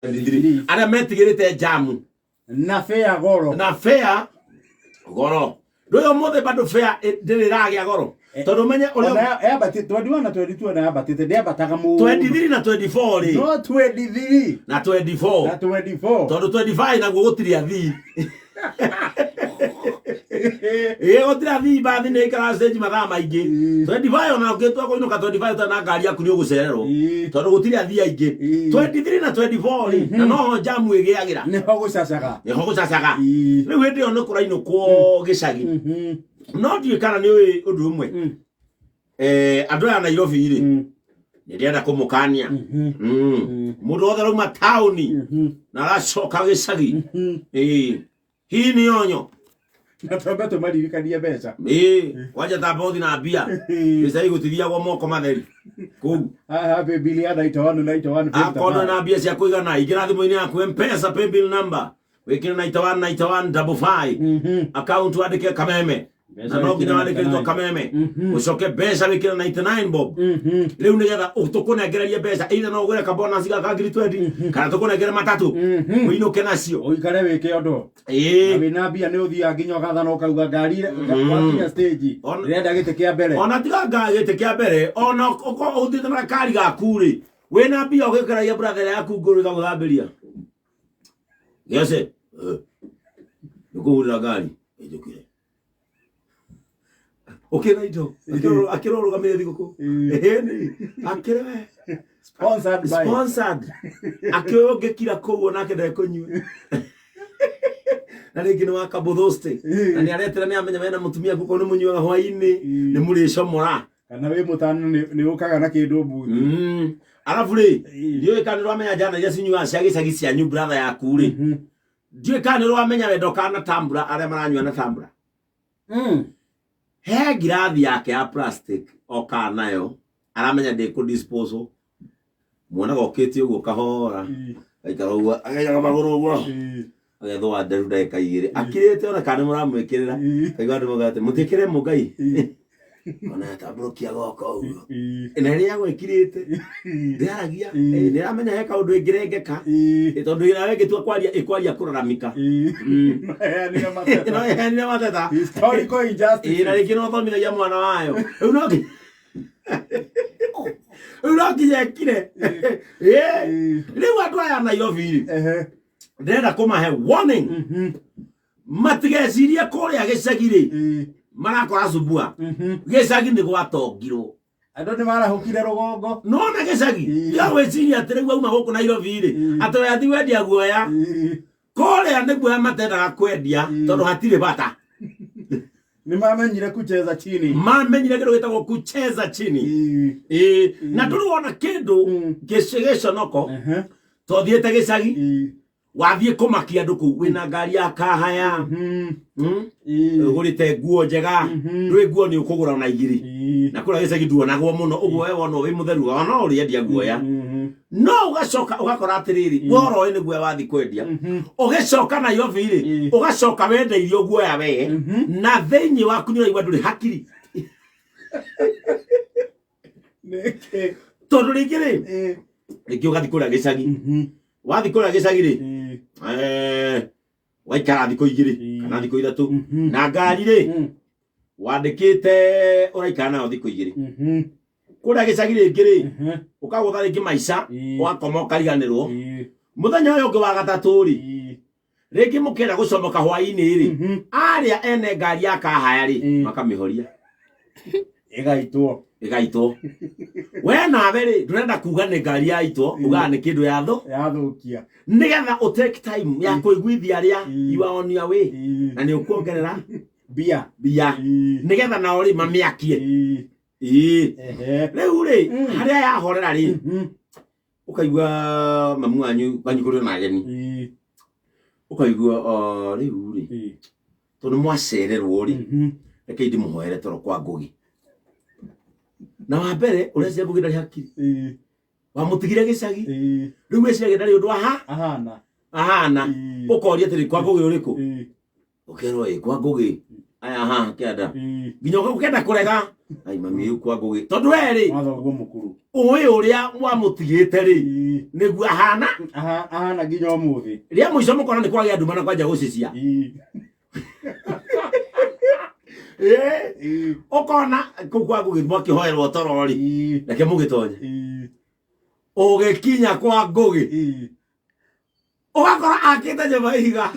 23 arĩa metigĩrĩte jamu Na fare goro. Na fare goro. Ndũĩ ũmũthĩ bado fare ndĩrĩ ĩragĩa goro, tondũ menye ũrĩa Ona yambatĩte 21 na 22, ona yambatĩte, ndĩambataga mũno. 23 na 24 rĩ. No 23 na 24. Na 24. Tondũ 25 naguo gũtirĩ athii, ĩĩ, gũtirĩ athii, mbathi nĩ ikaraga stage mathaa maingĩ. 25 ona ũngĩtua kũinũka 25 ũtarĩ na ngari yaku nĩ ũgũcererwo tondũ gũtirĩ athii aingĩ. 23 na 24 rĩ, na noho jamu ĩgĩagĩra. Nĩho gũcacaga. Nĩho gũcacaga. Rĩu hĩndĩ ĩyo nĩ kũrainũkwo gĩcagi. No ndiũĩ kana nĩ ũĩ ũndũ ũmwe. Andũ aya Nairobi rĩ, nĩ ndĩrenda kũmũkania. Mũndũ wothe arauma taũni na aracoka gĩcagi, ĩĩ, hii nĩ onyo. Na twambe tũmaririkanie mbeca. Ĩĩ, kwanja tamba ũthi na mbia. Gĩcagi gũtithiagwo moko matheri kũu. Haha paybill ya 91 91. Akorwo na mbia cia kũigana, ingĩra thimũ-inĩ yaku, Mpesa paybill number wĩkĩre 91 91 55, account wandĩke Kameme, na no nginya wandĩkĩrĩtwo Kameme, ũcoke mbeca wĩkĩre 99 bob. Rĩu nĩgetha tũkũnengererie mbeca, either no ũgũre kabonus gaka ngiri 20 kana tũkũnengere matatũ ũinũke nacio. Ũikare wĩke ũndũ. Na wĩna mbia nĩ ũthiaga nginya ũgathana ũkauga ngari wakinya stage ndĩrenda gĩtĩ kĩa mbere. Ona tiga gĩtĩ kĩa mbere, ona ũkorwo ũthiĩte na gakari gaku rĩ, wĩna mbia ũgĩkaragia brother yaku ngũrũ ĩgagũthambĩria gĩace nĩkũhurĩra ngari ĩnjũkire ũkĩra indo akĩrũrũgamĩrĩri thigũkũ. Ĩni akĩrĩ we Sponsored by. Sponsored. Akĩũĩ ũngĩkira kũu onake ndekũnyua, na rĩngĩ nĩ wakabũthũste na nĩ aretera, nĩ amenya wena mũtumia kuko nĩ mũnyuaga hwainĩ, nĩ mũrĩcomora. Kana wĩ mũtano nĩ ũkaga na kĩndũ mbuthi. Arabu rĩ, ndiũĩ kana nĩ ũramenya njana iria cinyuaga cia gĩcagi cianyu, brother yaku rĩ, ndiũĩ kana nĩ ũramenya wendo kana tambura arĩa maranyua na tambura. He ngirathi yake ya plastic okaga nayo, aramenya ndĩkũ disposal. Mwana gokĩte ũguo kahora, aikara ũguo, agaigaga magũrũ ũguo, agethũa nderu ndagĩka 2 akirĩte, ona kana nĩ mũramwĩkĩrĩra. Kaigua andũ mauga atĩ mũtiĩkĩre mũngai, ona atambũrũkia goko ũguo, na ĩrĩagwo ĩkirĩte, ndĩaragia. Nĩ ĩramenya he kaũndũ ĩngĩrengeka. Tondũ ĩrawe ĩngĩtua kwaria, ĩkwaria kũraramika. Maheanire mateta. No ĩheanire mateta. Historical injustice. Ĩĩ, na rĩngĩ no thomithagia mwana wayo. Rĩu no nginya ekire. Ĩĩ. Rĩu andũ aya a Nairobi rĩ, ndĩrenda kũmahe warning, matigecirie kũrĩa gĩcagi rĩ marakora cubua. Gĩcagi nĩ gwatongirwo. Andũ nĩ marahũkire rũgongo. Nona gĩcagi, tiga gwĩciria atĩ rĩu auma gũkũ Nairobi rĩ, atĩ we athi wendia guoya. Kũrĩa nĩ guoya matendaga kwendia, tondũ hatirĩ bata. Nĩ mamenyire kucheza chini. Mamenyire kĩndũ gĩtagwo kucheza chini. Ĩĩ, na ndũrĩ wona kĩndũ gĩconoko tothiĩte gĩcagi, wathiĩ kũmakia andũ kũu wĩna ngari ya kahaya, Ũgũrĩte nguo njega. Ndũĩ nguo nĩ ũkũgũra ona 2. Na kũrĩa gĩcagi nduonagwo mũno ũguo, we wonwo wĩ mũtheru ona ũrĩendia guoya. No ũgacoka ũgakora atĩrĩrĩ, we oroĩ nĩ guoya wathi kwendia, ũgĩcoka Nairobi rĩ, ũgacoka wendeirio guoya we, na thĩinĩ waku nĩ ũraigua ndũrĩ hakiri. Nĩkĩ? Tondũ rĩngĩ rĩ, rĩngĩ ũgathiĩ kũrĩa gĩcagi, wathiĩ kũrĩa gĩcagi rĩ, waikara thikũ 2 kana thikũ 3 na ngari rĩ, wandĩkĩte ũraikara nayo thikũ 2 kũrĩa gĩcagi rĩngĩ rĩ, ũkagũtha rĩngĩ maica, ũgakoma ũkariganĩrwo. Mũthenya ũyũ ũngĩ wa gatatũ rĩ, rĩngĩ mũkĩenda gũcomoka hwaĩ-inĩ rĩ, arĩa ene ngari ya kahaya rĩ, makamĩhoria. Ĩgaitwo. Ĩgaitwo. We nawe rĩ, ndũrenda kuga nĩ ngari yaitwo, ugaga nĩ kĩndũ yathũ Yathũkia. Nĩgetha ũ take time ya kũiguithia arĩa you are on your way, na nĩ ũkuongerera mbia. Mbia, nĩgetha nao rĩ mamĩakie. Ĩĩ. Rĩu rĩ, harĩa yahorera rĩ, ũkaigua mamu wanyu wanyu kũrĩ na ageni, ũkaigua, "Ah, rĩu rĩ, tondũ mwacererwo rĩ, reke ndĩmũhoere toro kwa Ngũgĩ." Na wa mbere ũreciria Ngũgĩ ndarĩ hakiri, wamũtigire gĩcagi. Rĩu weciragia ndarĩ ũndũ aha ahana. Ahana. Ũkoria atĩrĩ, "Kwa Ngũgĩ ũrĩkũ?" Ũkerwo, "Ĩ, kwa Ngũgĩ." Aya haha kĩanda. Nginya ũkenda kũrega. Ai mami rĩu kwa Ngũgĩ. Tondũ we rĩ, Wathoguo mũkũrũ. Ũĩ ũrĩa wamũtigĩte rĩ, nĩguo ahana. Ahana nginya ũmũthĩ. Rĩa mũico mũkona nĩ kwagĩa nduma na kwanja gũcicia. Ũkona kũu kwa Ngũgĩ mwakĩhoerwo toro rĩ, reke mũgĩtonye. Ũgĩkinya kwa Ngũgĩ, ũgakora akĩte nyũmba ihiga.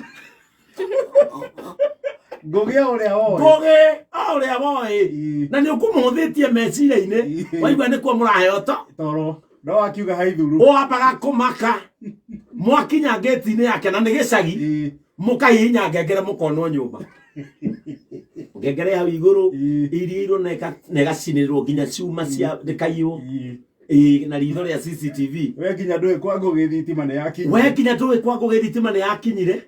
Ngũgĩ o ũrĩa woĩ. Ngũgĩ o ũrĩa woĩ. Na nĩ ũkũmũhũthĩtie meciria-inĩ, waigua nĩkuo mũraheo to Toro. No akiuga haithuru. Wambaga kũmaka mwakinya ngĩti-inĩ yake na nĩ gĩcagi, mũkahihinya ngengere mũkonwo nyũmba ngengere hau igũrũ iriirwo na na ĩgacinĩrĩrwo nginya cuma cia ndĩkaiywo. Ĩĩ, na ritho rĩa CCTV. We nginya ndũĩ kwa Ngũgĩ thitima nĩ yakinyire. We nginya ndũĩ kwa Ngũgĩ thitima nĩ yakinyire.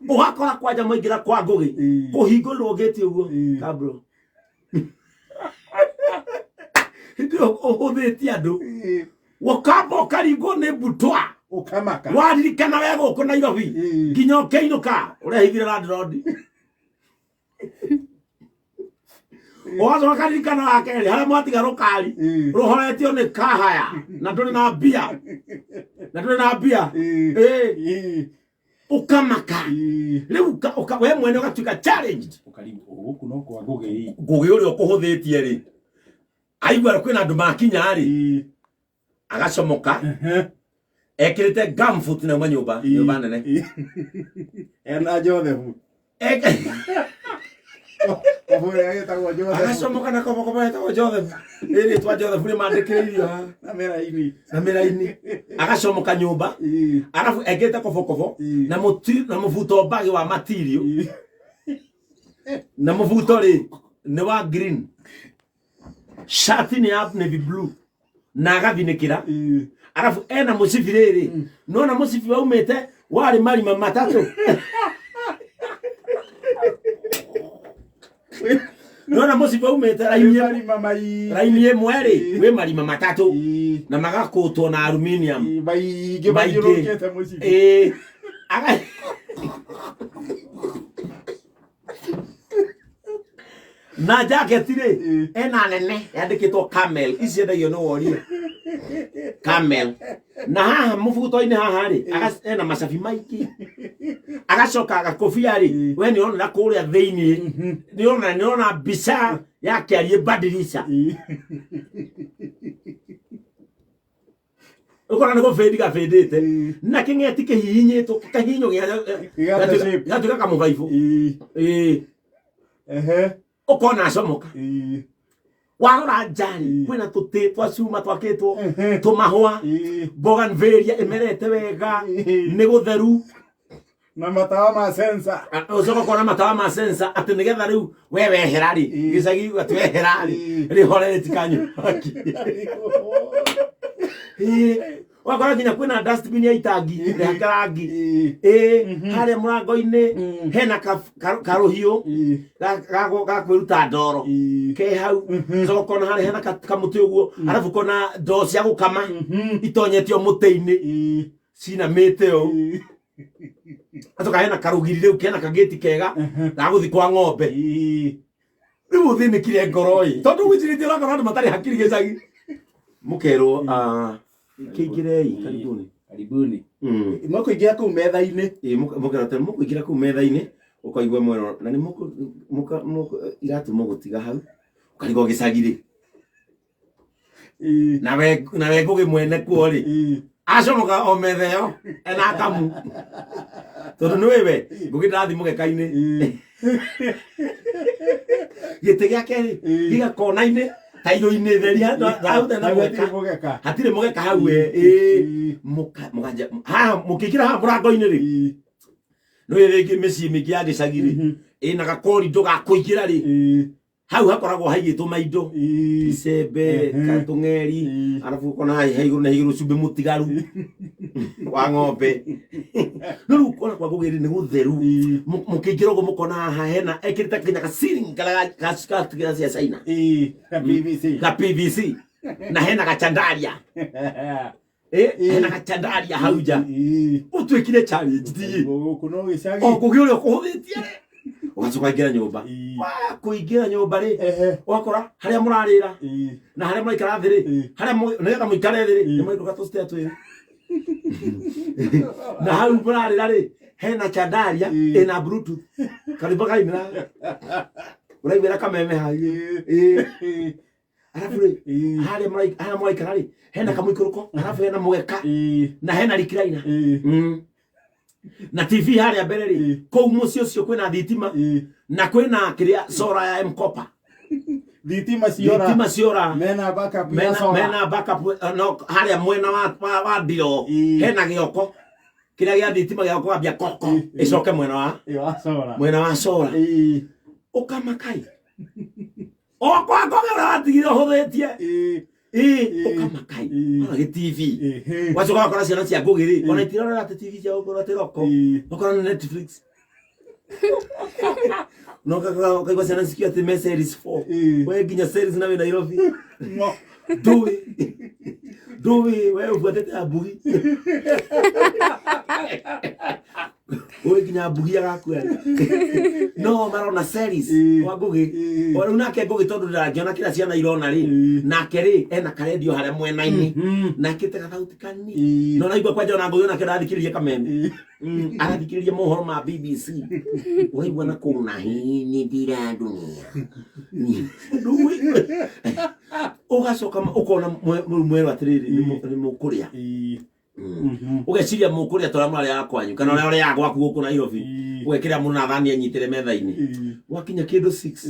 Ũgakora kwanja mwaingĩra kwa Ngũgĩ kũhingũrĩrwo ngĩti ũguo kabro hĩndĩ ĩyo ũhũthĩtie andũ ũkamba ũkaringwo nĩ mbutwa. Ũkamaka. Waririkana we gũkũ Nairobi nginya ũkĩinũka ũrehithire landlord, ũgacoka ũkaririkana wa kerĩ harĩa mwatiga rũkari rũhoretio nĩ kahaya na ndũrĩ na mbia na ndũrĩ na mbia. Ũkamaka rĩu we mwene ũgatuĩka challenged. Ũkarigwo gũkũ no kwa Ngũgĩ. Ngũgĩ ũrĩa ũkũhũthĩtie rĩ, aigua kwĩna andũ makinya rĩ, agacomoka ekĩrĩte gumboot na uma nyũmba nyũmba nene. Ena Joseph. Kobo ĩrĩa ĩtagwo Joseph. Agacomoka na kobokobo etagwo Joseph, nĩ rĩtwa Joseph rĩmandĩkĩrĩirio haha. Na mĩraini. Na mĩraini, agacomoka nyũmba arabu ekĩrĩte kobokobo na mũti na mũbuto mbagi wa material na mũbuto rĩ nĩ wa green, shati nĩ ya navy blue na agathinĩkĩra. Arabu ena mũcibi rĩrĩ, nona mũcibi waumĩte warĩ marima matatũ, nona mũcibi waumĩte raini ĩmwe- Marima maingĩ. Raini ĩmwe rĩ wĩ marima matatũ na magakũtwo na aluminium. Maingĩ. Maingĩ. Mathiũrũrũkĩte mũcibi. Ĩĩ. Na jaketi rĩ ena nene yandĩkĩtwo Camel, ici endagio nĩ woria Camel. Na haha mũbuto-inĩ haha rĩ ena macabi maingĩ, agacoka agakobia rĩ, we nĩ ũronera kũrĩa thĩiniĩ, nĩ ũrona mbica ya kĩariĩ badirisha. Ũkona nĩ gũbĩndi gabĩndĩte na kĩng'eti kĩhihinyĩtwo kahihinyo Gĩgate shape. gatuĩka kamũbaibũ. Ĩĩ. Ũkona acomoka. Warora njarĩ kwĩna tũtĩ twa cuma twakĩtwo tũmahũa, bougainvillea ĩmerete wega, nĩ gũtheru. Na matawa ma sensor. Ũcoka ũkona matawa ma sensor atĩ nĩgetha rĩu we wehera rĩ, gĩcagi atĩ wehera rĩ, rĩhore rĩtikanyue mwaki. Ĩĩ, ũgakora nginya kwĩna dustbin ya itangi rĩhake rangi. Ĩĩ, harĩa mũrango-inĩ hena karũhiũ ga kwĩruta ndoro ke hau. Ũcoka ũkona harĩa hena kamũtĩ ũguo, arabu ũkona ndoo cia gũkama itonyetio mũtĩ-inĩ cinamĩte ũũ. Acoka hena karũgiri rĩu kena kagĩti kega ga gũthiĩ kwa ng'ombe. Rĩu ũthĩnĩkire ngoro ĩ, tondũ gwĩcirĩtie ũrakora andũ matarĩ hakiri gĩcagi mũkerwo, ah, kĩingĩrei, karibuni. Karibuni. Mũkũingĩra kũu metha-inĩ. Ĩ, mũkerwo atĩ mũkũingĩra kũu metha-inĩ, ũkaigua mwerwo na nĩ iratũ mũgũtiga hau, ũkarigwo gĩcagi rĩ nawe Ngũgĩ mwene kuo rĩ acomoka o metha ĩyo ena kamu, tondũ nĩ we Ngũgĩ ndarathiĩ mũgeka-inĩ, gĩtĩ gĩake rĩ gĩga kona-inĩ tairo-inĩ theri hau na Hau mũgeka. hatirĩ mũgeka. Hatirĩ mũgeka hau we. Ĩĩ, mũkanja haha mũkĩingĩra haha mũrango-inĩ rĩ, nĩ rĩngĩ mĩciĩ mĩingĩ ya gĩcagi rĩ ĩna gakorindo ga kũingĩra rĩ, hau hakoragwo haigĩtwo maindo, icembe, katũng'eri, arabu ũkona haha igũrũ na igũrũ cumbĩ mũtigaru wa ng'ombe. No rĩu ũkona kwa Ngũgĩ rĩ nĩ gũtheru. Mũkĩingĩra ũguo mũkona haha hena ekĩrĩte nginya ga ceiling karĩa ga cia China. PVC. Ga PVC na hena gachandaria. Hena gachandaria hau nja. Ũtuĩkire challenge thiĩ. Gũkũ no gĩcagi. O Ngũgĩ ũrĩa ũkũhũthĩtie rĩ, Ũgacoka ingĩra nyũmba. Ĩĩ. Wa kũingĩra nyũmba rĩ, Ehe. ũgakora harĩa mũrarĩra Ĩĩ. na harĩa mũraikara thĩ rĩ, Ĩĩ. harĩa nĩgetha mũikare thĩ rĩ, Ĩĩ. nĩ mũraikũrũka tũstairs twĩrĩ. Na hau mũrarĩra rĩ, hena chandaria Ĩĩ. ĩna bluetooth. Karwĩmbo kainĩra. Ũraiguĩra kameme hau. Ĩĩ. Ĩĩ. Ĩĩ. Arabu rĩ, Ĩĩ. harĩa mũraikara rĩ, hena kamũikũrũko, arabu hena mũgeka Ĩĩ. na hena recliner. Ĩĩ. Na TV harĩa mbere rĩ, Ĩĩ. kũu mũciĩ ũcio kwĩna thitima Ĩĩ. na kwĩna kĩrĩa sora ya M-Kopa. Thitima ciora. Thitima ciora. Mena backup ya Mena solar. mena backup no harĩa mwena wa ndiro Ĩĩ. hena gĩoko kĩrĩa gĩa thitima gĩa kwambia koko Ĩĩ. ĩcoke mwena wa Ĩĩ, wa solar. mwena wa sora. Ĩĩ. Ũkamakai o kwa ngũgĩ ũrĩa watigire ũhũthĩtie. Ĩĩ. Ĩĩ, Ĩĩ. ũkamakai Ĩĩ. ona gĩ TV Ĩhĩ. wacoka wakora ciana cia ngũgĩ rĩ, Ĩĩ. ona itirorera atĩ TV cia gũkorwo atĩ roko Ĩĩ. okorwo nĩ Netflix no kaigua ciana cikiuga atĩ me series 4. Ĩĩ. We nginya series na wĩ Nairobi. No. Ndũĩ ndũĩ we ũbuatĩte ambugi ũĩ nginya mbugi agakua no marona series Ĩĩ. kwa ngũgĩ. Ĩĩ. O rĩu nake ngũgĩ tondũ ndangĩona kĩrĩa ciana irona rĩ, Ĩĩ. nake rĩ ena karendio harĩa mwena-inĩ Mhm. nake te gathauti kanini Ĩĩ. no naigua kwanja ona ngũgĩ onake ndathikĩrĩria kameme. Ĩĩ. Arathikĩrĩria mohoro ma BBC ũraigua na kũu na hii ndira dunia. Ndũĩ. Ũgacoka ũkona rĩu mwerwo atĩrĩrĩ, nĩ mũkũrĩa. Ĩĩ. Mhm. Ũgeciria mũkũrĩa ta ũrĩa mũrarĩaga kwanyu kana ũrĩa ũrĩaga gwaku gũkũ Nairobi. Ĩĩ. Ũgekĩra mũndũ na thani anyitĩre metha-inĩ. Ĩĩ. Gwakinya kĩndũ 6,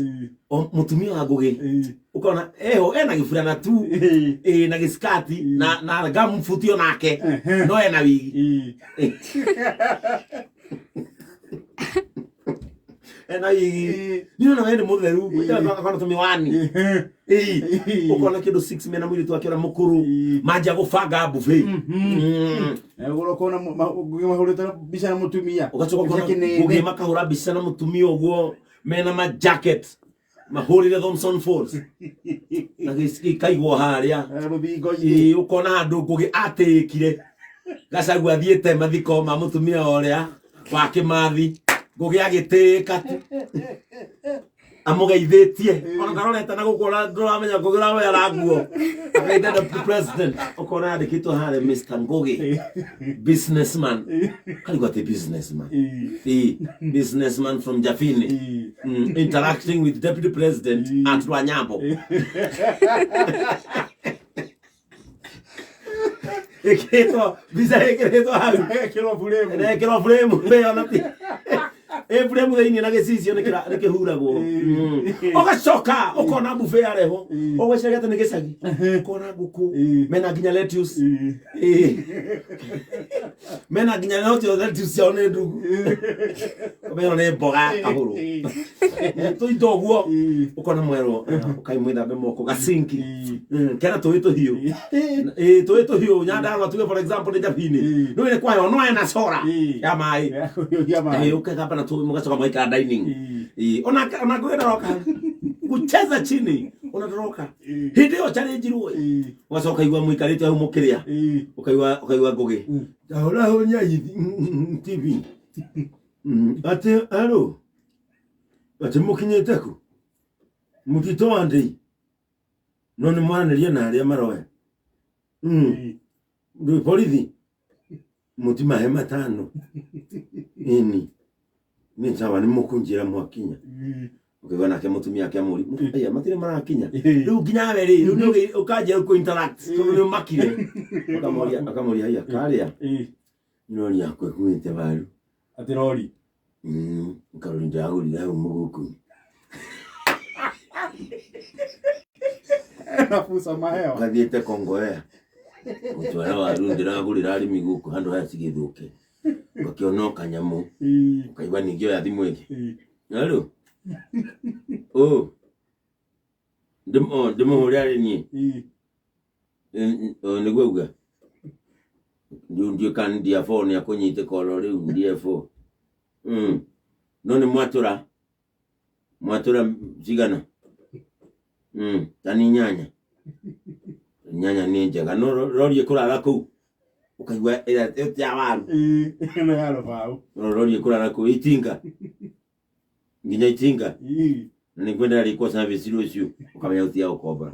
Ĩĩ. mũtumia wa ngũgĩ Ĩĩ. ũkona eho ena gĩburana tu. Ĩĩ. Ĩĩ, na gĩskati na gumboot onake Ehe. no ena wigi. Ĩĩ. Ena wigi. Ĩĩ. Niĩ ona we nĩ mũtheru. Ĩĩ. Akona tũmĩwani. Ehe. Ĩĩ. Ĩĩ. Ũkona kĩndũ 6 mena mũirĩtu wake ũrĩa mũkũrũ Ĩĩ. manjia gũbanga buffet. Mhm. Ũguo ũkona Ngũgĩ mahũrĩte mbica na mũtumia. Ũgacoka Mbica ũkona kĩnene. Ngũgĩ makahũra mbica na mũtumia ũguo mena ma jacket mahũrĩre Thomson Falls na gĩkaigwo harĩa. Rũthingo-inĩ. Ĩĩ, ũkona handũ Ngũgĩ atĩĩkire Gachagua athiĩte mathiko ma mũtumia ũrĩa wa Kĩmathi, Ngũgĩ agĩtĩĩka tu amũgeithĩtie ona ndarorete na gũkũ ona ndũramenya Ngũgĩ ũrĩa aranguo akaita deputy president ũkona yandĩkĩtwo harĩa Mr. Ngũgĩ businessman karigwo atĩ businessman. Ĩĩ. Ĩĩ, businessman from Jafini. Ĩĩ. Interacting with deputy president Ĩĩ. at Rwanyambo ĩkĩrĩtwo mbica ĩkĩrĩtwo hau. Ĩkĩrwo buremu. Ĩrekĩrwo frame ĩyo na ti ĩ frame thĩinĩ na gĩcicio nĩ kĩhuragwo. Ĩĩ. Ũgacoka ũkona buffet yarehwo Ĩĩ. ũgwĩciria atĩ nĩ gĩcagi ũkona ngũkũ Ĩĩ. mena nginya lettuce. Ĩĩ. Ĩĩ. Mena nginya no lettuce ciao nĩ ndugu ũmenya nĩ mboga kahũrũ tũindo ũguo. Ĩĩ. Ũkona mwerwo ũkai mwĩthambe moko gacinki. Ĩĩ. Kena tũĩ tũhiũ. Ĩĩ. Ĩĩ, tũĩ tũhiũ Nyandarua tuge for example nĩ Njabini. Ĩĩ. Nĩ wĩrĩ kwayo no ena cora Ĩĩ. ya maĩ. Ya kũhiũhia maĩ. Ĩĩ, ũkethamba na tũĩ mũgacoka mũgaikara dining. Ĩĩ. Ĩĩ, ona ngũgĩ ndaroka kucheza chini ona ndaroka Ĩĩ. hĩndĩ ĩyo challenge rwo. Ĩĩ. Ũgacoka ũkaigua mũikarĩte hau mũkĩrĩa. Ĩĩ. Ũkaigua ngũgĩ ahũra hau TV atĩ aro atĩ mũkinyĩte kũ mũtitũ wa ndĩi no nĩ mwaranĩria na arĩa maroya. Ĩĩ. Ndũ borithi mũtimahe matano ini nĩ sawa nĩ mũkũnjĩra mwakinya. Ĩĩ. Ũkaigua nake mũtumia akĩamũri aya matirĩ marakinya. Ĩĩ. Rĩu nginya we rĩ, rĩu nĩ ũkanjia kũ interact tondũ nĩ ũmakire. Akamũria haiya karĩa Ĩĩ. rori yakwa ĩkuĩte waru. Atĩ rori. Karori ndagũrire hau mũgũkũ. Na buca mahewa. Gathiĩte Kongowea gũtwara waru ndĩragũrĩra arĩmi gũkũ handũ haya cigĩthũke ũgakĩona o kanyamũ. Ĩĩ. Ũkaigua ningĩ oya thimũ ĩngĩ. Ĩĩ. Hello. Oh. Ndĩmũhũre arĩ niĩ. Ĩĩ. Nĩguo auga. Ndiũ kana ndia 4 nĩ akũnyite koro rĩu ndia 4. No nĩ mwatũra. Mwatũra cigana? Tani 8. Nyanya nĩ njega no rori ĩkũrara kũu. Ũkaigua ĩrĩa ti ya waru. Ĩĩ. Ĩno ya rũbaũ. No rori ĩkũrara kũu itinga. Nginya itinga. Na nĩngwenda rĩkwo service rũciũ, ũkamenya gũtiga gũkombora.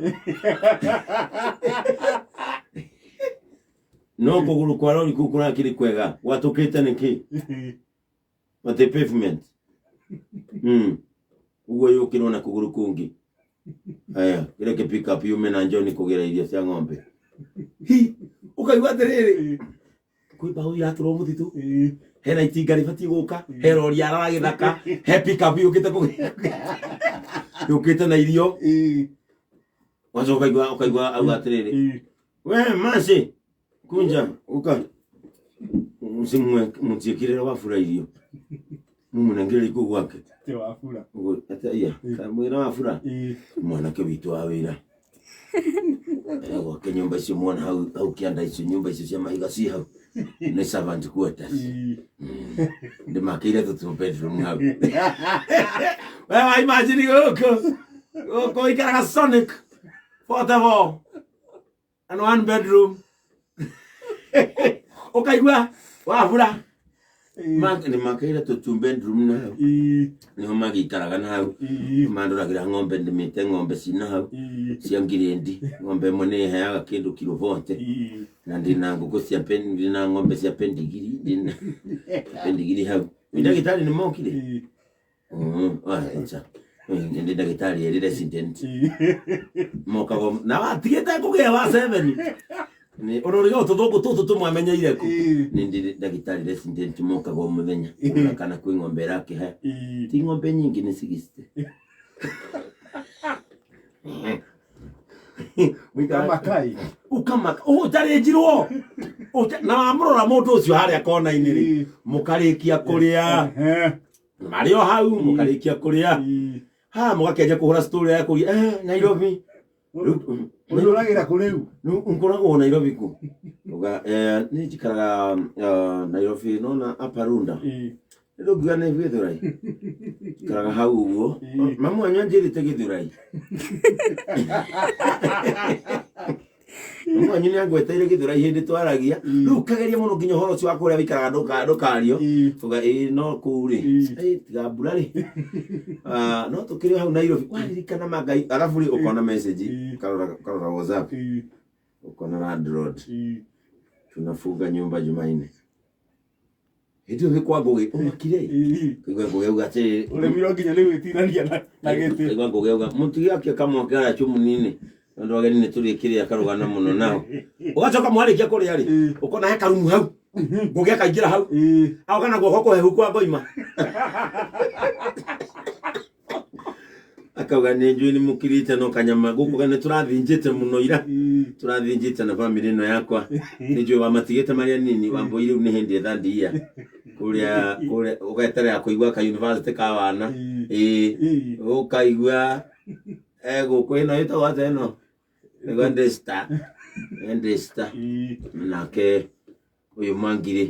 No kũgũrũ kwa rori kũu kũrakĩrĩ kwega, gwatũkĩte nĩkĩ? Mate pavement. Ũguo yũkĩrwo na kũgũrũ kũngĩ. Aya, kĩreke pick up yume na John kũgĩra irio cia ng'ombe. Hi, ũkaigua atĩrĩrĩ, kwĩ mbaũ iratũrwo mũtitũ, hena itinga rĩbatiĩ gũka, he rori yarara gĩthaka, he pick up yũkĩte kũgĩra yũkĩte na irio. Wacoka ũkaigua auga atĩrĩrĩ, we Mercy, kunja uka mũtiĩkĩrĩre wabura irio mũmũnengere riko gwake. Ti wabura. Ũguo, atĩ iya mwĩra wabura mwanake witũ wa wĩra gwake nyũmba icio mwana hau hau kĩanda icio nyũmba icio cia mahiga ci hau nĩ servant quarters. Ndĩmakĩire tũtu bedroom hau. We wa imagine gũkũ gũkũ ikaraga Sonic portable and one bedroom, ũkaigua wabura nĩ makĩire tũtu bedroom na hau nĩho magĩikaraga na hau mandoragĩra ng'ombe, ndĩmĩte ng'ombe cina hau cia ngirĩndi, ng'ombe ĩmwe nĩ ĩheaga kĩndũ kiro 40 na ndĩna ngũkũ cia ndĩna ng'ombe cia pendigiri, ndĩna pendigiri hau. Nĩ ndagĩtarĩ nĩ mokire. Acha. Ndĩ ndagĩtarĩ erĩ resident mokaga na watigĩte kũgĩa wa 7 nĩ ũrorĩga tũthũngũ tũtũ tũmwamenyeire kũ. Nĩ ndĩ ndagĩtarĩ resident mokaga o mũthenya kũrora kana kwĩ ng'ombe ĩrakĩhe, ti ng'ombe nyingĩ, nĩ 60. Ũkamakai. Ũkamaka ũtarĩnjirwo na wamũrora mũndũ ũcio harĩa kona-inĩ rĩ, mũkarĩkia kũrĩa marĩ o hau, mũkarĩkia kũrĩa ha mũgakĩanjia kũhũra story ya kũria Nairobi. Ũragĩra kũ rĩu? Rĩu ngoragwo Nairobi ku. Uga nĩ njikaraga Nairobi nona Upper Runda. Ndũngiuga nĩ Gĩthũrai, njikaraga hau ũguo. Mamu wanyu anjĩrĩte Gĩthũrai, mamu wanyu nĩ angweteire Gĩthũrai hĩndĩ twaragia. Rĩu ũkageria mũno nginya ũhoro ũcio wa kũrĩa wĩikaraga ndũkario. Uga ĩĩ no kũu rĩ, tiga mbura rĩ. Ah, no tũkĩrĩ o hau Nairobi waririkana mangai, arabu rĩ ũkona message, ũkarora WhatsApp, ũkona landlord, tunafunga nyumba Jumanne. Hĩndĩ ĩyo wĩ kwa Ngũgĩ ũmakire, kaigua Ngũgĩ auga atĩrĩrĩ, Ũremirwo nginya nĩ gwĩtirania na gĩtĩ. Kaigua Ngũgĩ auga mũtigĩakie kamwaki harĩa chumuni-inĩ tondũ ageni nĩ tũrĩkĩrĩa karũgano mũno nao. Ũgacoka mwarĩkia kũrĩa rĩ, ũkona he karumu hau Ngũgĩ akaingĩra hau agoka na guoko kũhehu kwa ngoima, akauga nĩ njũĩ nĩ mũkirĩte no kanyama gũkũ nĩ tũrathĩnjĩte mũno ira, tũrathĩnjĩte na bamĩrĩ ĩno yakwa, nĩ njũĩ wamatigĩte marĩa nini wambũi, rĩu nĩ hĩndĩ ĩthandiia kũrĩa kũrĩa ũgeterera kũigua ka university ka wana ĩĩ ũkaigua gũkũ ĩno ĩtagwo atĩa ĩno nĩguo ndĩsta ndĩsta nake ũyũ Mwangi rĩ,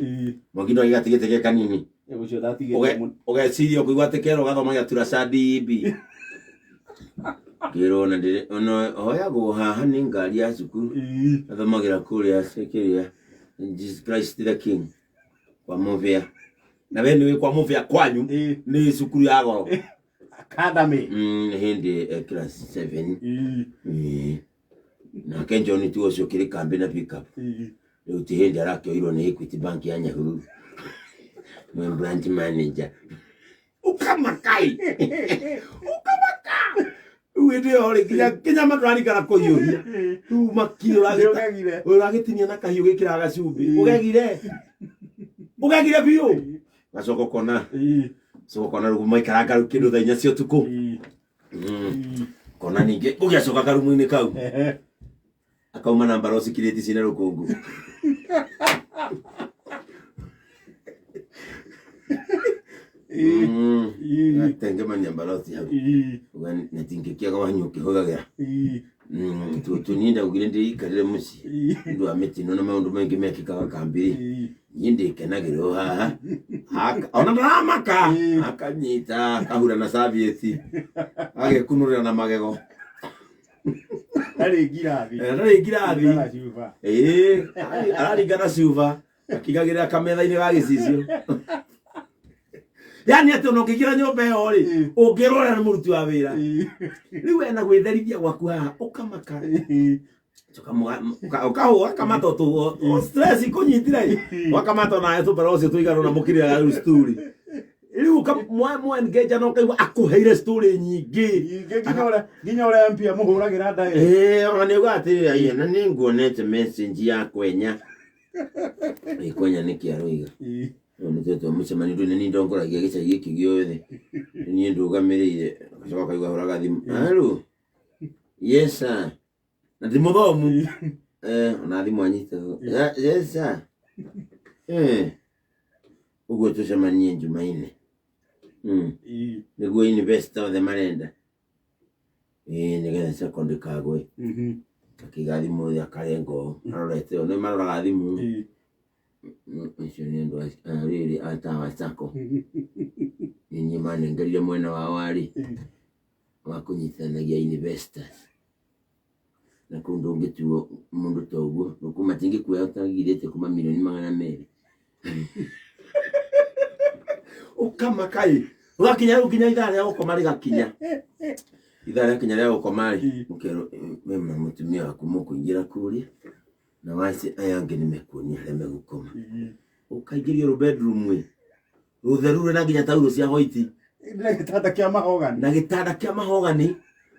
Mwangi no gĩgatigĩte ge kanini. Ũcio ndatigĩte mũno. Ũgeciria ũkũigua atĩ kerwo gathoma gĩatura ca DEB ngĩrwo na ndĩrĩ ona hoyagwo haha nĩ ngari ya cukuru, athomagĩra kũrĩa kĩrĩa Jesus Christ the King kwa Mũbĩa, na we nĩwĩ kwa Mũbĩa kwanyu nĩ cukuru ya goro. Academy. Nĩ hĩndĩ class 7. Ĩĩ. Nake John tu ũcio kĩrĩ kambĩ na pickup rĩu ti hĩndĩ arakĩoirwo nĩ Equity Bank ya Nyahururu nĩ branch manager. Ũkamakai ũkamaka rĩu hĩndĩ ĩyo rĩ nginya kĩnyama ndũrarikana kũhiũhia rĩu makiri Nĩũgegire. Ũragĩtinia na kahiũ gĩkĩraga gacumbĩ, ũgegire ũgegire biũ, gacoka ũkona coka ũkona rĩu maikaranga rĩu kĩndũ thaa 4 cia ũtukũ. Kona ningĩ ũgĩacoka karumu-inĩ kau akauma na mbaroci kirĩti cina rũkũngũ. Atengemania mbaroci hau. Uga na tingĩkĩaga wanyu ũkĩhũthagĩra tũtũ niĩ ndaugire ndĩikarĩre mũciĩ nĩ ũndũ wa mĩtino na maũndũ maingĩ mekĩkaga kambĩ-rĩ, niĩ ndĩkenagĩra o haha. Ona ndaramaka akanyita akahura na serviette agekunũrĩra na magego. Ndarĩ ngirathi. Ndarĩ ngirathi. Na cuba. Ĩĩ, araringa na cuba akigagĩrĩra kametha-inĩ ga gĩcicio. Yani atĩ ona ũkĩingĩra nyũmba ĩyo rĩ, ũngĩrora nĩ mũruti wa wĩra. Rĩu we na gwĩtherithia gwaku haha ũkamaka. Ũkahũra kamata tũ stress ikũnyitire wakamata nawe tũmbara ũcio tũigana na mũkirĩraga rĩu story. Rĩu mwa engage na ũkaigua akũheire story nyingĩ. Nyingĩ nginya ũrĩa MP amũhũragĩra ndaĩ. Ĩĩ, ona nĩ uga atĩrĩrĩ, "Aiya, na nĩ nguonete message ya kwenya." Ĩ, kwenya nĩ kĩ aroiga? Rĩu nĩ twetwo mũcemanio, ndũ nĩ niĩ ndongoragia gĩcagi gĩkĩ gĩothe, nĩ niĩ ndũgamĩrĩire. Agacoka akaigua ahũraga thimũ, "Hello, yes sir." Na ti mũthomu. Ona thimũ anyita, "Yes sir, ũguo tũcemanie Jumaine, nĩguo investor othe marenda, ĩĩ, nĩgetha second kagwe." Akĩiga thimũ thĩ, akarenga ũũ arorete ũũ, nĩ maroraga thimũ. Acio nĩ andũ a rĩrĩ a Tawa Sacco, nĩ niĩ manengerire mwena wao warĩ wa kũnyitithanagia investors na kũu. Ndũngĩtuo mũndũ ta ũguo matingĩkuoya ũtagirĩte kuma 200,000,000. Ũkamaka ĩ, ũgakinya rĩu nginya ithaa rĩa gũkoma rĩgakinya. Ithaa rĩakinya rĩa gũkoma rĩ, mũkerwo we na mũtumia waku mũkũingĩra kũrĩa na waci aya angĩ nĩ mekuonia harĩa megũkoma. Ũkaingĩrio rũ bedroom ĩ rũtheru rwĩna nginya taurũ cia white. Na gĩtanda kĩa mahogany. Na gĩtanda kĩa mahogany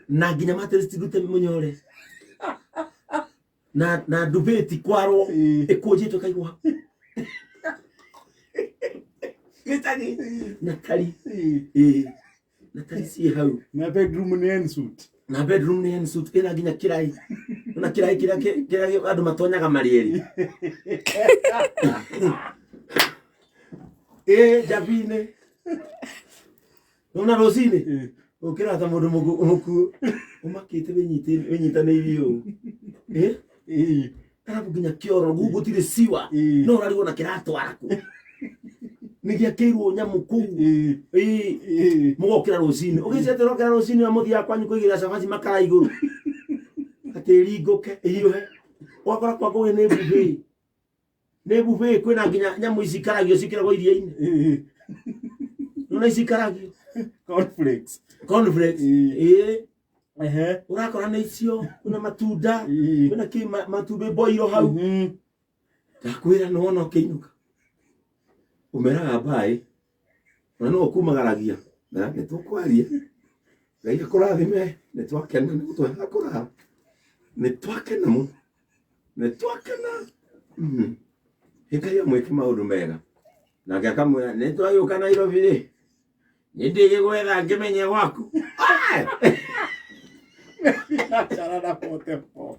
na nginya mattress ti ndute mũnyore na ndubĩti kwarwo ĩkũnjĩtwo ĩkaigwo hau gĩcagi na tari, ĩĩ, na tari ciĩ hau. Na bedroom nĩ ensuite. Na bedroom nĩ ensuite, ĩna nginya kĩraĩ, na kĩraĩ kĩrĩa kĩrĩa andũ matonyaga marĩ erĩ, ĩ njabi-inĩ. Nona rũcinĩ ũkĩra ta mũndũ mũkuũ, ũmakĩte wĩnyitanĩirie ũũ, ĩ arabu nginya kĩoro gũkũ gũtirĩ siwa. No ũrarigwo na kĩratwara kũ, nĩ gĩakĩirwo nyamũ kũu. Ĩ mũgokĩra rũcinĩ, ũgĩcia atĩ ũrokĩra rũcinĩ na mũthiaga kwanyu kũigĩrĩra cabaci makara igũrũ atĩ ĩringũke ĩhiũhe. Ũgakora kwa ngũgĩ nĩ buffet, nĩ buffet, kwĩna nginya nyamũ ici ikaragio cikĩragwo iria-inĩ. Nona ici ikaragio. Cornflakes. Cornflakes. Ĩĩ. Ũrakora nĩ icio, kwĩna matunda, kwĩna kĩ matumbĩ boiro hau. Ndakwĩra nĩ wona ũkĩinũka ũmeraga mbaĩ na no ũkumagaragia na nĩ tũkwaria. Ngai akũrathime, nĩ twakena nĩ gũtweha kũrara, nĩ twakena mũno, nĩ twakena. Ngai amwĩke maũndũ mega. Nake akamwĩra, "Nĩ twagĩũka Nairobi rĩ, nĩ ndĩgĩgwetha ngĩmenye gwaku." Biacara na 44.